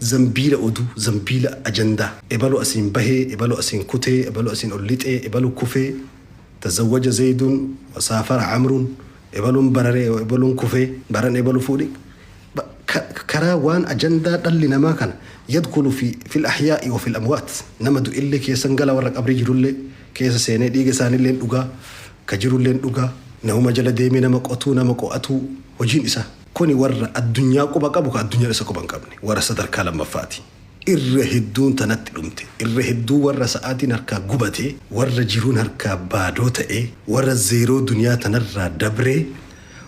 Zambiila oduu, zambiila ajandaa. Ebalu asiin bahee, ebalu asiin kutee, ebalu asiin ol lixee, ebalu kufee. Tazawwaja Zaydun wasaafara Amrun. Ebaluun bararee, ebaluun kufee, baran ebalu fuudhe. Karaa waan ajandaa dhalli namaa kana yadkulu fi fil ahyaa'i wa fil amwaat. Nama du'ellee keessan gala, warra qabrii jirullee keessa seenee dhiiga isaaniillee dhugaa, ka jirullee dhugaa, namuma jala deemee nama qotuu, nama qo'atuu hojiin isaa. Kuni warra addunyaa quba qabu ka addunyaan isa quba hin qabne, warra sadarkaa lammaffaati. Irra hedduun tanatti dhumte. Irra hedduu warra sa'aatiin harkaa gubate, warra jiruun harkaa baadoo ta'e, warra zeeroo duniyaa tanarraa dabree,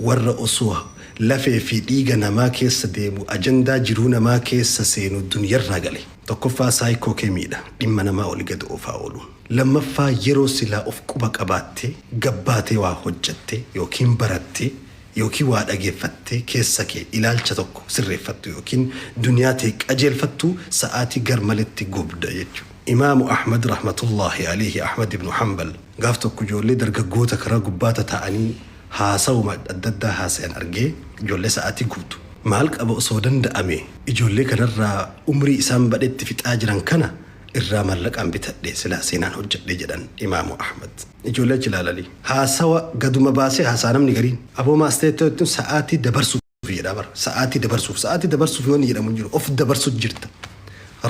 warra osoo lafee fi dhiiga namaa keessa deemu ajandaa jiruu namaa keessa seenu duniyarraa gale. Tokkoffaa saayikoo kemiidha, dhimma namaa oli gadi oofaa ooluun. Lammaffaa yeroo silaa of quba qabaattee gabbaatee waa hojjatte yookiin baratte yookiin waa dhageeffattee keessa kee ilaalcha tokko sirreeffattu yookiin duniyaa tee qajeelfattu sa'aatii gar maletti gubda jechuudha. Imaamu Ahmad rahmatullahi alayhi, Ahmad ibnu Hanbal, gaaf tokko ijoollee dargaggoota karaa gubbaata taa'anii haasawuma adda addaa haasayan argee, ijoollee sa'aatii gubdu. Maal qaba osoo danda'ame ijoollee kanarraa umrii isaan badhetti fixaa jiran kana irraa mallaqaan bitadhe silaa seenaan hojjedhe jedhan Imaamu Ahmad. Ijoollee achi ilaalanii haasawa gaduma baasee haasaa namni gariin. Aboo maasteetti sa'aatii dabarsuuf jedhaa bara. Sa'aatii dabarsuuf, sa'aatii dabarsuuf yoo inni jedhamu hin jiru, of dabarsu jirta.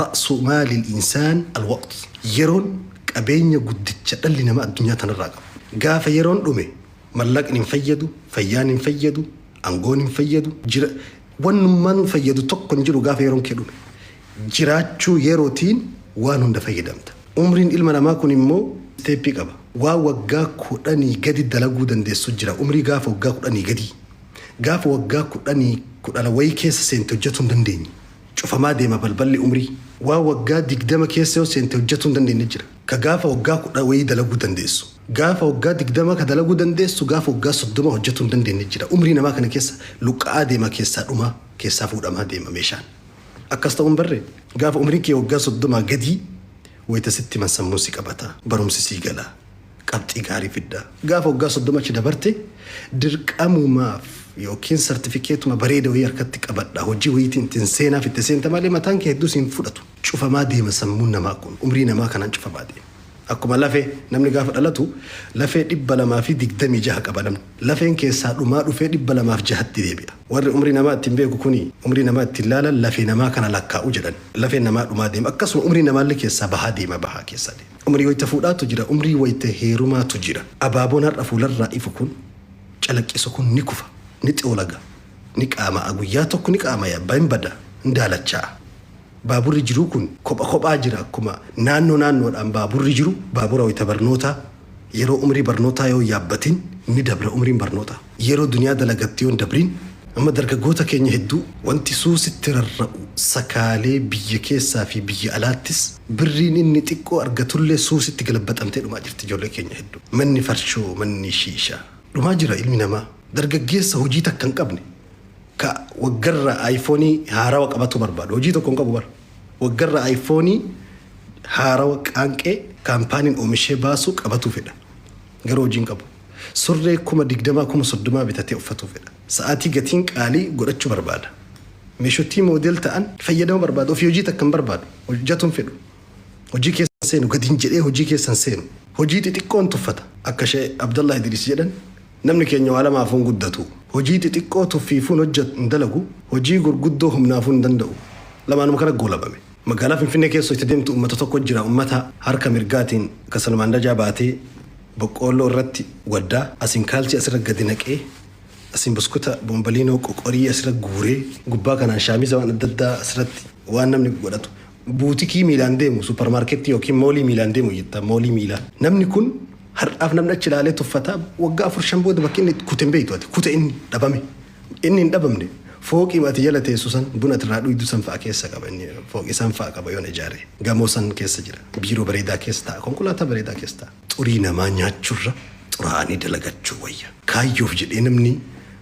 Ra'su maalil insaan alwaqt. Yeroon qabeenya guddicha dhalli namaa addunyaa tanarraa qabu. Gaafa yeroon dhume mallaqni hin fayyadu, fayyaan hin fayyadu, aangoon hin fayyadu, jira wannummaan fayyadu tokko hin jiru gaafa yeroon kee dhume. Jiraachuu yerootiin waan hunda fayyadamta. Umriin ilma namaa kun immoo step qaba. Waa waggaa 10 gadi dalaguu dandeessu jira. Umrii gaafa waggaa 10 gadi. Gaafa waggaa 10 kudha wayii keessa seente hojjetuu hin dandeenye. Cufamaa deema balballi umrii. Waa waggaa 20 keessa yoo seente hojjetuu hin dandeenye jira. Ka gaafa waggaa 10 wayii dalaguu dandeessu. Gaafa waggaa 20 ka dalaguu dandeessu gaafa waggaa 30 hojjetuu hin dandeenye jira. Umrii namaa kana keessa luqqa'aa deema, keessaa dhumaa, keessaa fuudhamaa deema meeshaan. Akkas ta'uun barree gaafa umriin kee waggaa 30 gadii wayita sitti himan sammuun si qabata, barumsi sii gala, qabxii gaarii fidda. Gaafa waggaa 30 achi dabarte dirqamumaaf yookiin sartifikeetuma bareeda wayii harkatti qabadha, hojii wayiitiin ittiin seenaaf itti seenta malee mataan kee hedduu siin fudhatu. Cufamaa deema sammuun namaa kun, umrii namaa kanaan cufamaa deema. Akkuma lafee namni gaafa dhalatu lafee 226 qaba namni. Lafeen keessaa dhumaa dhufee 206tti deebi'a. Warri umrii namaa ittiin beeku kuni umrii namaa ittiin laalan lafee namaa kana lakkaa'u jedhan. Lafeen namaa dhumaa deema. Akkasuma umrii namaallee keessaa bahaa deema, bahaa keessaa deema. Umrii wayita fuudhaatu jira, umrii wayita heerumaatu jira. Abaaboon har'a fuularraa ifu kun, calaqqisu kun ni kufa, ni xoolaga, ni qaama'a, guyyaa tokko ni qaamaya, hin bada, hin daalacha'a. Baaburri jiruu kun kopha kophaa jira, akkuma naannoo naannoodhaan baaburri jiru, baabura wayita barnootaa, yeroo umrii barnootaa yoo yaabbatin ni dabra umriin barnootaa. Yeroo duniyaa dalagatti yoo hin dabrin, amma dargaggoota keenya hedduu wanti suusitti rarra'u sakaalee biyya keessaa fi biyya alaattis birriin inni xiqqoo argatullee suusitti galabbaxamtee dhumaa jirti ijoollee keenya hedduu. Manni farshoo, manni shiishaa. Dhumaa jira ilmi namaa. Dargaggeessa hojii takka hin qabne, ka waggarraa iPhone haarawa qabatu barbaadu. Hojii tokko hin qabu bara. Waggarraa iPhone haarawa qaanqee kaampaaniin oomishee baasu qabatu fedha. Garuu hojii hin qabu. Surree 20,000, 30,000 bitatee uffatuu fedha. Sa'aatii gatiin qaalii godhachuu barbaada. Meeshotii model ta'an fayyadama barbaada. Ofii hojii takka hin barbaadu. Hojjetu hin fedhu. Hojii keessa seenu gadiin jedhee hojii keessa hin seenu. Hojii xixiqqoon tuffata. Akka ishee Abdallah Idris jedhan, namni keenya waa lamaafuun guddatu. Hojii xixiqqoo tuffiifuun hojjetu hin dalagu. Hojii gurguddoo humnaafuu hin danda'u. Lamaanuma kana goolabame. Magaalaa Finfinnee keessa itti deemtu uummata tokko jira. Uummata harka mirgaatiin kasalmaan dajaa baatee boqqoolloo irratti waddaa asiin kaalsii asirra gadi naqee, asiin buskuta bombaliinoo qoqorii asirra guuree, gubbaa kanaan shaamiza waan adda addaa asirratti waan namni godhatu, buutikii miilaan deemu, suuparmaarkeetii yookiin moolii miilaan deemu jetta, moolii miilaa. Namni kun har'aaf namni achi ilaalee tuffataa, waggaa 4 5 booda bakki inni kute hin beektu, ati kute inni dhabame. Inni hin dhabamne, fooqii ati jala teessu san, buna ati irraa dhuydu san fa'a keessa qaba inni, fooqii san fa'a qaba yoon ijaare, gamoo san keessa jira, biiroo bareedaa keessa ta'a, konkolaataa bareedaa keessa ta'a. Xurii namaa nyaachuurra xuraa'anii dalagachuu wayya. Kaayyoof jedhee namni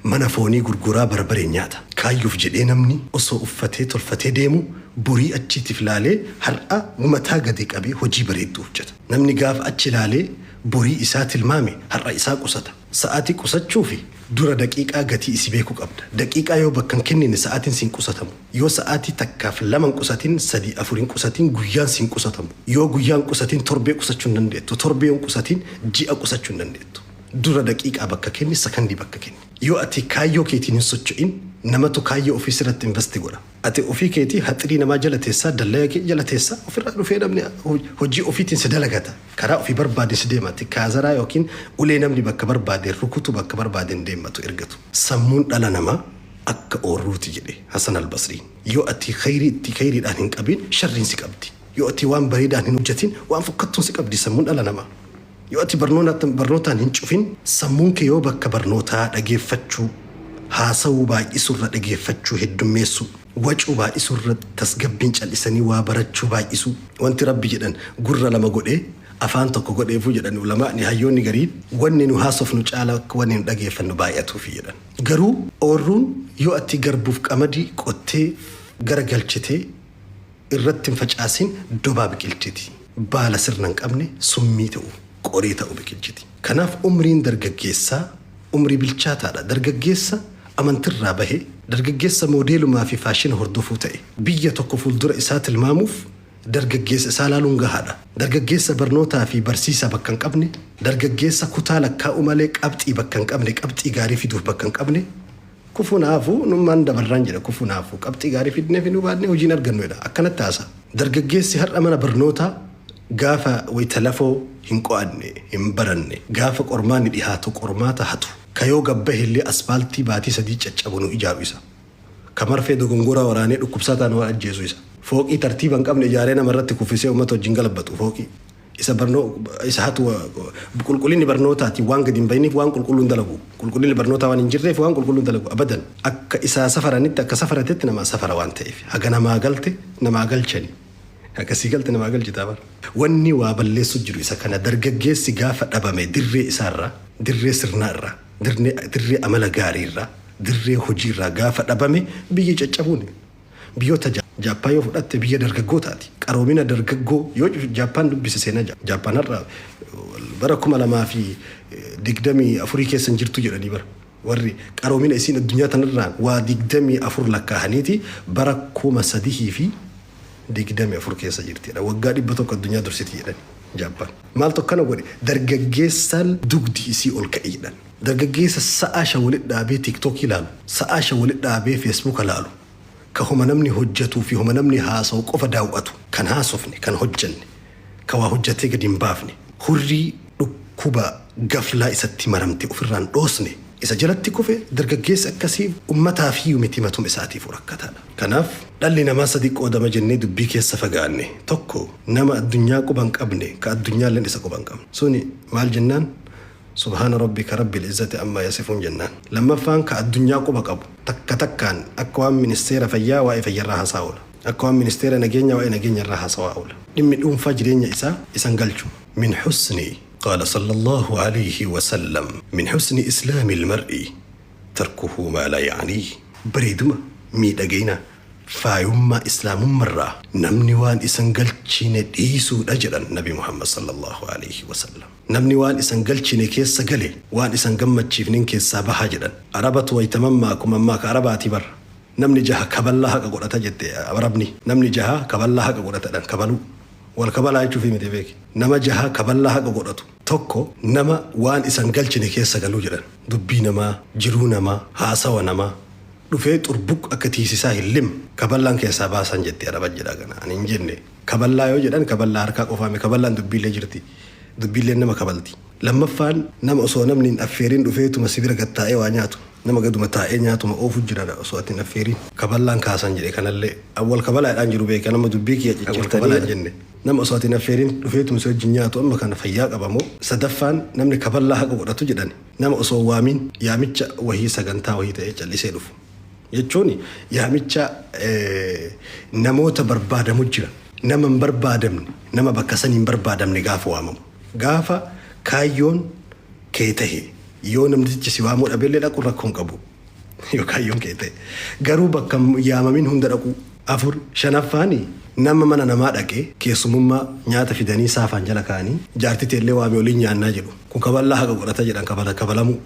Mana foonii gurguraa barbaree nyaata. Kaayyoof jedhee namni osoo uffatee tolfatee deemu borii achiitiif laalee har'a mataa gadi qabee hojii bareedduu hojjeta. Namni gaafa achi laalee borii isaa tilmaame har'a isaa qusata. Sa'aatii qusachuufi dura daqiiqaa gatii isi beekuu qabda. Daqiiqaa yoo bakka hin kennine sa'aatiin siin qusatamu. Yoo sa'aatii takkaaf lama hin qusatin, sadii afur hin qusatin, guyyaan siin qusatamu. Yoo guyyaan qusatin, torbee qusachuu hin dandeettu. Torbee yoo hin qusatin, ji'a qusachuu hin dandeettu. Dura daqiiqaa bakka kenni, sakandii bakka kenni. Yoo ati kaayyoo keetiin hin socho'in, namatu kaayyoo ofii sirratti invest godha. Ati ofii keetii haxirii namaa jala teessaa, dallaya kee jala teessaa, ofirraa dhufee namni hojii ofiitiin si dalagata. Karaa ofii barbaade si deema. Ati kaazaraa yookiin ulee namni bakka barbaadeen rukutu, bakka barbaadeen deemmatu ergatu. Sammuun dhala namaa akka oorruuti jedhe Hasan Albasriin. Yoo ati khayrii itti khayriidhaan hin qabin, sharriin si qabdi. Yoo ati waan bareedaan hin hojjatin, waan fokkattuun si qabdi sammuun dhala namaa. Yoo ati barnootaan hin cufin, sammuun kee yoo bakka barnootaa dhageeffachuu, haasawuu baay'isurra dhageeffachuu heddummeessuu, wacuu baay'isurra tasgabbiin cal'isanii waa barachuu baay'isuu. Wanti Rabbi jedhan gurra lama godhee afaan tokko godheefuu jedhan ulamaa'ni, hayyoonni gariin, wanni nu haasofnu caala akka wanni nu dhageeffannu baay'atuufi jedhan. Garuu oorruun yoo ati garbuuf qamadii qottee gara galchitee irratti hin facaasin dobaa biqilchiti. Baala sirna hin qabne, summii ta'u, qoree ta'u biqilchiti. Kanaaf umriin dargaggeessaa umrii bilchaataadha. Dargaggeessa amantirraa bahe, dargaggeessa moodeelumaa fi faashina hordofuu ta'e, biyya tokko fuuldura isaa tilmaamuuf dargaggeessa isaa laaluun gahaadha. Dargaggeessa barnootaa fi barsiisaa bakka hin qabne, dargaggeessa kutaa lakkaa'uu malee qabxii bakka hin qabne, qabxii gaarii fiduuf bakka hin qabne, Kufuun haa hafu, nummaan dabarraan jedha, kufuun haa hafu. Qabxii gaarii fidnee fiduu baannee hojii hin argannu jedha. Akkanatti haasa'a. Dargaggeessi har'a mana barnootaa gaafa wayita lafoo hin qo'anne, hin baranne, gaafa qormaanni dhihaatu qormaata hatu, ka yoo gad bahe illee aspaaltii baatii sadii caccabu nu ijaaru isa. Ka marfee dogongoraa waraanee dhukkubsataa nu ajjeesu isa. Fooqii tartiiba hin qabne ijaaree nama irratti kuffisee uummata wajjin galabbatu fooqii. Isa barnoo isa hatu. Qulqullinni barnootaatiin waan gadi hin bahiniif waan qulqulluu hin dalagu. Qulqullinni barnootaa waan hin jirreef waan qulqulluu hin dalagu abadan. Akka isaa safaranitti, akka safaratetti namaa safara waan ta'eef. Haga namaa galte namaa galchani. Haga sii galte namaa galchitaa bara. Wanni waa balleessu jiru isa kana. Dargaggeessi gaafa dhabame dirree isaarraa, dirree sirnaa irraa, dirree amala gaarii irraa, dirree hojii irraa gaafa dhabame biyyi caccabuuni. Biyyoota Jaappaan yoo fudhatte biyya dargaggootaati. Qaroomina dargaggoo yoo Jaappaan dubbise, seenaa Jaappaan har'a bara 2024 keessa hin jirtu jedhanii bara. Warri qaroomina isiin addunyaa tanarraan waa 24 lakkaa'aniiti bara 3024 keessa jirtidha. Waggaa 100 addunyaa dursiti jedhani Jaappaan. Maaltu akkana godhe? Dargaggeessaan dugdi isii ol ka'e jedhan. Dargaggeessa sa'a 5 walitti dhaabee TikTokii ilaalu, sa'a 5 walitti dhaabee Facebooka ilaalu, ka homa namni hojjatuu fi homa namni haasa'u qofa daaw'atu, kan haasofne, kan hojjanne, ka waa hojjatee gadi hin baafne, hurrii dhukkuba gaflaa isatti maramte ofirraan dhoosne, isa jalatti kufe, dargaggeessi akkasii ummataafiyyuu miti, matuma isaatiifuu rakkataadha. Kanaaf dhalli namaa sadi qoodama jennee dubbii keessa fagaanne. Tokko, nama addunyaa quba hin qabne, ka addunyaalleen isa quba hin qabne. Suni maal jennaan? Subhaana rabbika rabbil izzati ammaa yasifuun jennaan. Lammaffaan, ka addunyaa quba qabu. Takka takkaan akka waan ministeera fayyaa waa'ee fayyarraa haasaa oola. Akka waan ministeera nageenyaa waa'ee nageenyarraa haasawaa oola. Dhimmi dhuunfaa jireenya isaa isan galchu. Min husni, qaala sallallahu alayhi wa sallam, min husni islaamil mar'i tarkuhu maa laa ya'niih. Bareeduma, miidhagina, faayummaa islaamummarraa namni waan isan galchine dhiisuudha jedhan Nabi Muhammad sallallahu alayhi wa sallam. Namni waan isan galchine keessa gale waan isan gammachiifnen keessaa baha jedhan. Arabatu wayta mammaaku mammaaka Arabaatii bar. Namni jaha kaballaa haqa godhata jette Arabni. Namni jaha kaballaa haqa godhatadhan kabaluu. Wal kabalaa jechuufii miti beeki. Nama jaha kaballaa haqa godhatu. Tokko, nama waan isan galchine keessa galuu jedhan. Dubbii namaa, jiruu namaa, haasawa namaa dhufee xurbuq akka tiisisaa hin lim kaballaan keessaa baasan jette Araba jedha kana. Ani hin jenne. Kaballaa yoo jedhan kaballaa harkaa qofaa miti, kaballaan dubbiillee jirti. Dubbiilleen nama kabalti. Lammaffaan, nama osoo namni hin affeerin dhufeetuma si bira gad taa'ee waa nyaatu. Nama gaduma taa'ee nyaatuma oofu jira osoo ati hin affeerin. Kaballaan kaasan jedhe kanallee. An wal kabalaadhaan jiru beeka, nama dubbii kiyya ciccirtanii hin jenne. Nama osoo ati hin affeerin dhufeetuma si wajjin nyaatu amma kana fayyaa qaba moo? Sadaffaan, namni kaballaa haqa godhatu jedhan, nama osoo hin waamin yaamicha wahii, sagantaa wahii ta'ee callisee dhufu. Jechuun yaamicha namoota barbaadamu jira. Nama hin barbaadamne, nama bakka sanii hin barbaadamne gaafa waamamu. Gaafa kaayyoon kee tahe yoo namtichi si waamuu dhabellee dhaquun rakkoo hin qabu. Yoo kaayyoon kee ta'e. Garuu bakka yaamamin hunda dhaquu. Afur shanaffaani nama mana namaa dhaqee keessumummaa nyaata fidanii saafaan jala kaa'anii jaartii teellee waami waliin nyaannaa jedhu. Kun kaballaa haqa godhata jedhan kabala kabalamuu.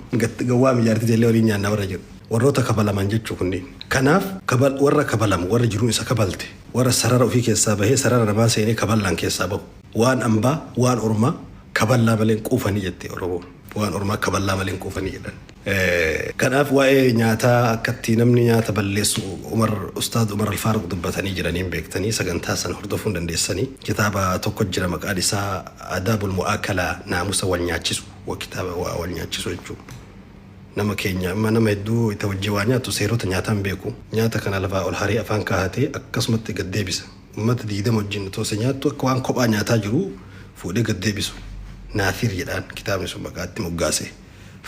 Waami jaartii teellee waliin nyaannaa warra jedhu. Warroota kabalaman jechuu kunniin. Kanaaf warra kabalamu warra jiruun isa kabalte warra sarara ofii keessaa bahee sarara namaa seenee kaballaan keessaa bahu. Waan ambaa waan ormaa kaballaa malee hin quufanii jette Oromoon. Waan ormaa kaballaa malee hin quufanii jedhan. Kanaaf waa'ee nyaataa akkatti namni nyaata balleessu Umar Ustaaz Umar Alfaaruq dubbatanii jiraniin beektanii sagantaa sana hordofuu hin dandeessanii. Kitaaba tokko jira maqaan isaa Adaabul Mu'aakalaa naamusa wal nyaachisu kitaaba wal nyaachisu jechuudha. Nama keenya amma nama hedduu itti wajjin waa nyaatu seerota nyaataa hin beeku. Nyaata kana lafaa ol haree afaan kaahatee akkasumatti gad deebisa. Ummata 20 wajjin otoo isa nyaattu akka waan kophaa nyaataa jiruu fuudhee gad deebisu. Naafir jedhaan kitaabni sun maqaa itti moggaase.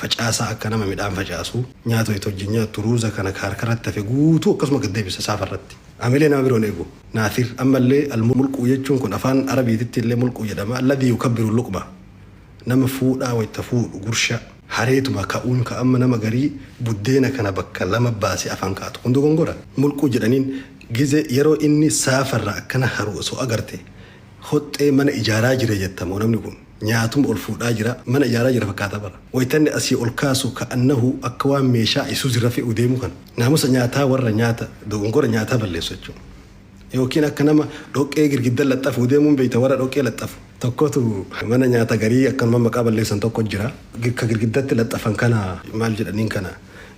Facaasaa akka nama midhaan facaasuu nyaata wayita wajjin nyaattu ruuza kana ka harkarratti hafe guutuu akkasuma gad deebisa saafarratti. Amilee nama biroo hin eegu. Naafir ammallee al-mulquu jechuun kun afaan Arabiititti illee mulquu jedhama. Alladhii yukabbiru luqma. Nama fuudhaa wayita fuudhu gursha hareetuma ka'uun ka amma nama garii buddeena kana bakka lama baasee afaan kaa'atu. Kun dogongora. Mulquu jedhaniin gize yeroo inni saafarra akkana haru osoo agarte hoxxee mana ijaaraa jira jetta moo namni kun nyaatuma ol fuudhaa jira mana ijaaraa jira fakkaata bara. Wayita inni asii ol kaasu ka'annahu akka waan meeshaa Isuzu irra fe'uu deemu kana. Naamusa nyaataa warra nyaata dogongora nyaataa balleessu jechuudha. Yookiin akka nama dhoqqee girgidda laxxafuu deemuun beekta warra dhoqqee laxxafu. Tokkotu mana nyaata garii akkanuma maqaa balleessan tokko jira. Ka girgiddatti laxxafan kana maal jedhaniin kana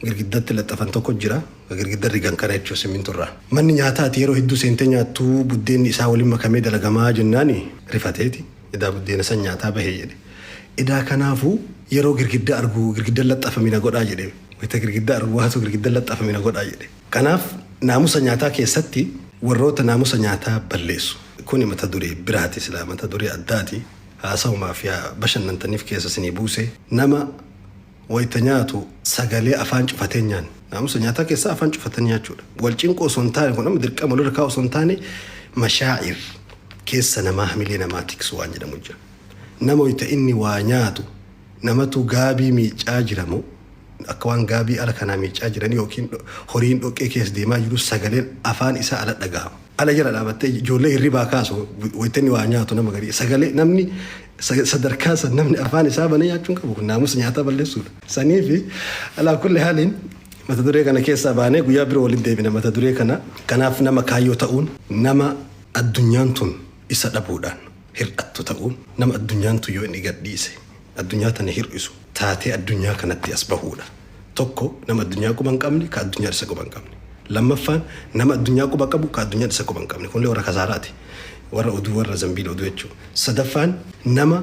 girgiddatti laxxafan tokko jira. Ka girgidda rigan kana jechuun simminturraa. Manni nyaataa ati yeroo hedduu seentee nyaattu buddeenni isaa waliin makamee dalagamaa jennaani rifateeti. Edaa buddeena san nyaataa bahe jedhe. Edaa kanaafuu yeroo girgidda argu girgidda laxxafame na godhaa jedhe. Wayita girgidda argu waatu girgidda laxxafame na godhaa jedhe. Kanaaf naamusa nyaataa keessatti warroota naamusa nyaataa balleessu. Kuni mata duree biraati silaa mata duree addaati. Haasawumaaf yaa bashannantaniif keessa isinii buuse. Nama wayita nyaatu sagalee afaan cufatee hin nyaanne. Naamusa nyaataa keessaa afaan cufatanii nyaachuudha. Wal cinquu osoo hin taane kun amma dirqama walirra kaa'uu osoo hin taane mashaa'ir keessa namaa hamilee namaa tiksu waan jedhamu jira. Nama wayita inni waa nyaatu namatu gaabii miiccaa jira moo akka waan gaabii ala kanaa miiccaa jiranii yookiin horiin dhoqqee keessa deemaa jiru sagaleen afaan isaa ala dhagahama. Ala jala dhaabattee ijoollee hirribaa kaasu wayita inni waa nyaatu nama garii sagalee namni sadarkaa san namni afaan isaa banee nyaachuu hin qabu kun naamusa nyaataa balleessuudha. Saniifi alaa kulli haaliin mata duree kana keessaa baanee guyyaa biroo waliin deebina mata duree kana. Kanaaf nama kaayyoo ta'uun nama addunyaan tun isa dhabuudhaan hir'attu ta'uun nama addunyaan tun yoo inni gadhiise addunyaa tana hir'isu taatee addunyaa kanatti as bahuudha. Tokko nama addunyaa quba hin qabne ka addunyaan isa quba hin qabne. Lammaffaan nama addunyaa quba qabu ka addunyaan isa quba hin qabne. Kunillee warra kasaaraati. Warra oduu warra zambiila oduu jechuudha. Sadaffaan nama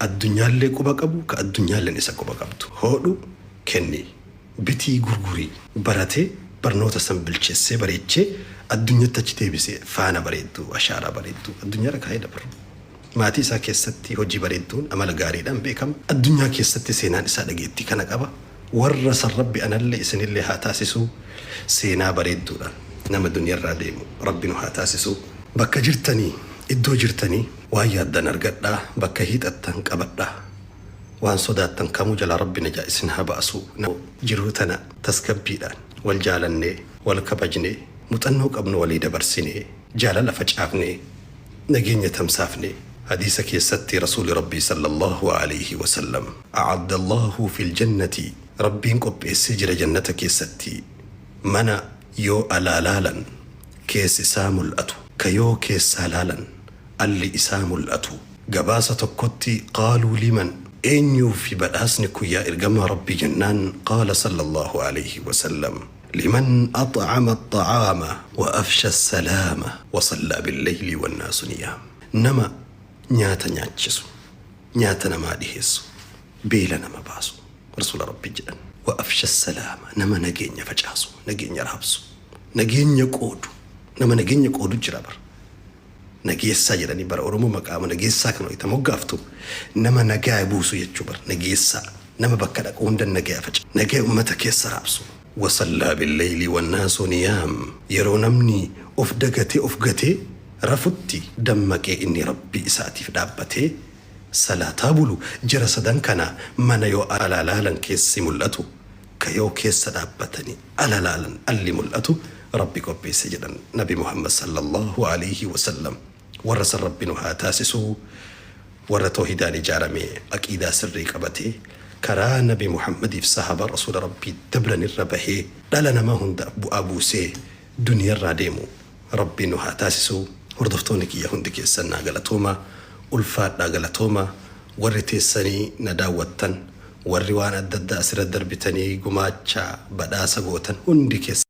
addunyaallee quba qabu ka addunyaalleen isa quba qabdu. Hoodhu kenni. Bitii gurgurii. Baratee barnoota san bilcheessee bareechee addunyatti achi deebisee faana bareedduu ashaaraa bareedduu addunyaarra kaa'ee dabaru. Maatii isaa keessatti hojii bareedduun, amala gaariidhaan beekama. Addunyaa keessatti seenaan isaa dhageettii kana qaba. Warra san Rabbi anallee isinillee haa taasisu. Seenaa bareedduudhaan nama duniyarraa deemu Rabbi nu haa taasisu. Bakka jirtanii, iddoo jirtanii waan yaaddan argadhaa, bakka hiixattan qabadhaa. Waan sodaattan kamuu jalaa Rabbi najaa isin haa baasu. Jiruu tana tasgabbiidhaan wal jaalannee, wal kabajnee, muxannoo qabnu walii dabarsinee, jaalala facaafnee, nageenya tamsaafne. Hadiisa keessatti Rasuulli Rabbii sallallaahu aleyhi wa sallam, A'addallaahu fil jannati, Rabbiin qopheessee jira jannata keessatti mana yoo alaa laalan keessi isaa mul'atu, ka yoo keessaa laalan alli isaa mul'atu. Gabaasa tokkotti qaaluu liman, eenyuufi badhaasni kun yaa Ergamaa Rabbii jennaan qaala sallallaahu aleyhi wa sallam, Liman ax'ama axxa'aama wa afsha assalaama wa sallaa billeyli wannaasu niyaam. Nama nyaata nyaachisu, nyaata namaa dhiheessu, beela nama baasu. Rasuula Rabbii jedhan. Wa afsha assalaama nama nageenya facaasu, nageenya raabsu, nageenya qoodu. Nama nageenya qoodu jira bar. Nageessaa jedhanii bara Oromoo maqaama nageessaa kana wayita moggaaftu nama nagaa buusu jechuu bar nageessaa nama bakka dhaqu hunda nagaa faca nagaa ummata keessa raabsu. Wasallaa billeyli wannaasu niyaam yeroo namni of dagatee of gatee rafutti dammaqee inni Rabbii isaatiif dhaabbatee salaataa bulu jara sadan kana mana yoo alaa laalan keessi mul'atu. Ka yoo keessa dhaabbatanii ala laalan alli mul'atu Rabbi qopheesse jedhan Nabi Muhammad sallallahu aleyhi wasallam. Warra san Rabbi nu haa taasisu. Warra toohidaan ijaarame, aqiidaa sirrii qabatee, karaa Nabi Muhammadiif sahaabaan Rasuula Rabbii dabran irra bahee dhala namaa hundaaf bu'aa buusee duniyarraa deemu Rabbi nu haa taasisu. Hordoftoonni kiyya hundi keessan naa galatoomaa, ulfaadhaa galatoomaa. Warri teessanii na daawwattan, warri waan adda addaa asirra darbitanii gumaacha badhaasa gootan hundi keessan.